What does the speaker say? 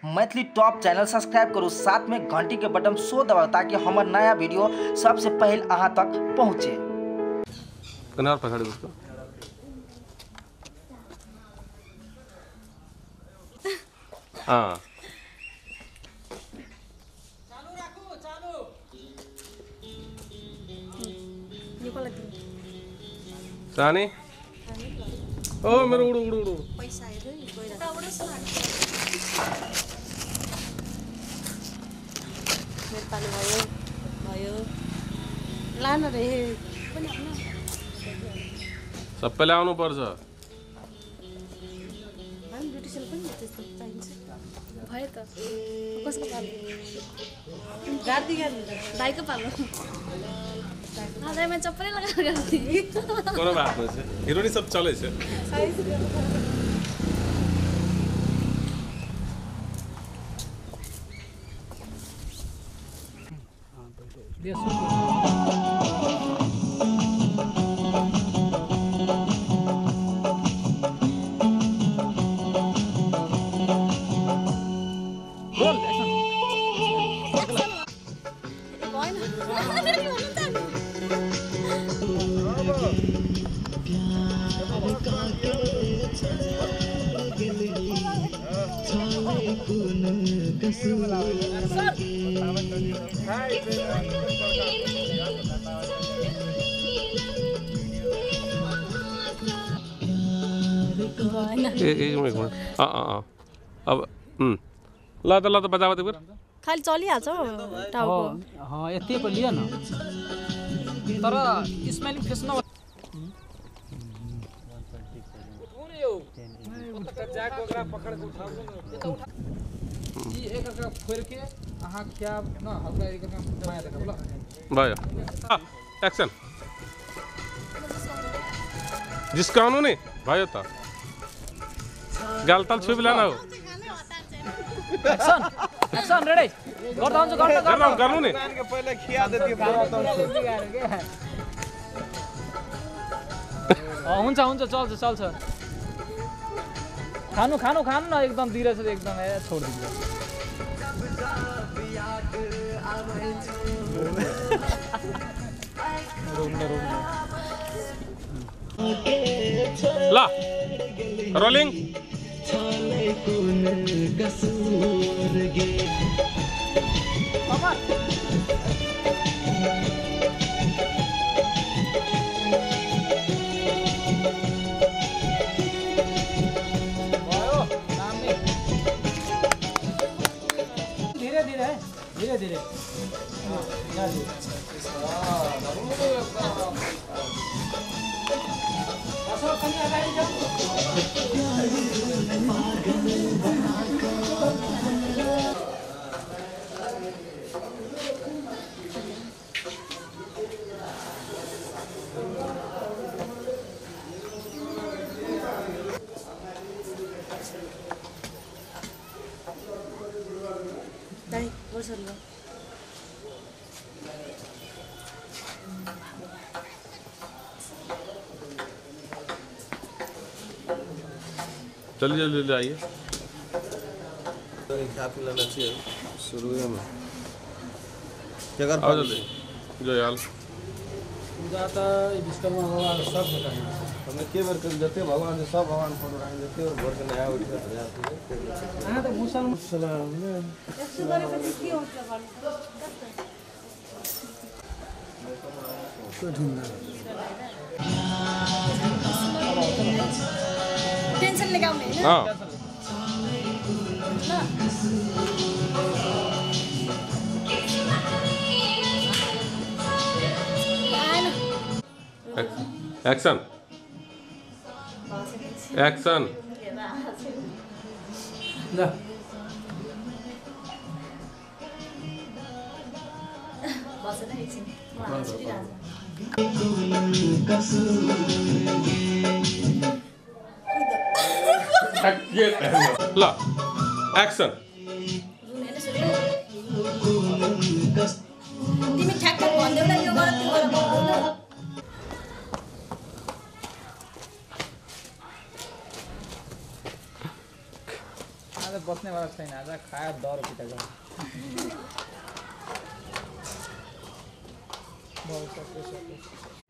Maithili top channel subscribe करू, साथ में घंटी के बटन सो दबाओ ताकि हमार नया वीडियो सबसे पहले अहाँ तक पहुँचे। कनार पकड़ उसको। हाँ सानी ओ मेरो उडु उडु उडु पैसा आयो गइरा मेरो पानी भयो भयो लान रे पनि आफ्नो सबैले आउनु पर्छ। हामी ब्युटिशियन पनि त्यस्तो चाहिन्छ भयो त कसको पालो गाडी दाइको पालो मैं चप्पल लगा करती कोनो बात नहीं है, हीरोनी सब चले छे। एक मिनट अब ल त बजा खाली चलिहाल्छ टाउको। हाँ यति पो लियो न तर स्माइलिङ फेस न एक फोर के अहाँ क्या न हल्का एक माया देखा ल भयो एक्सन डिस्काउन्ट नि भयो त गालताल छुबिला न हो एक्सन एक्सन रेडी गर्दा हुन्छ गर्नु नि पहिले खिया देती हुन्छ हुन्छ चल्छ चल्छ खानु खानु खानु न एकदम दिइरहेछ एकदम छोड दिन्छ ल रोलिङ धीरे धीरे जल्दी जल्दी आइए खा पी लेना चाहिए शुरू में आओ जल्दी जो यार जाता विश्वकर्मा भगवान सब बताएंगे हमने के बार कर देते भगवान से सब भगवान फोटो उठाएंगे देते और भोर के नया उठ के जाते हैं। हां तो मुसलमान सलाम ने 100 गरेपछि के हुन्छ भन्नु टेन्सन लगाउने हैन। हां एक्शन एक्शन ल बसेन एकछिन म ल एक्सन तिमी ठ्याक्क भन्देउला यो गर त्यो गर भन्दैन। बस्नेवाला छैन आज खायो दर पिटा गर्छ बहुत सक्यो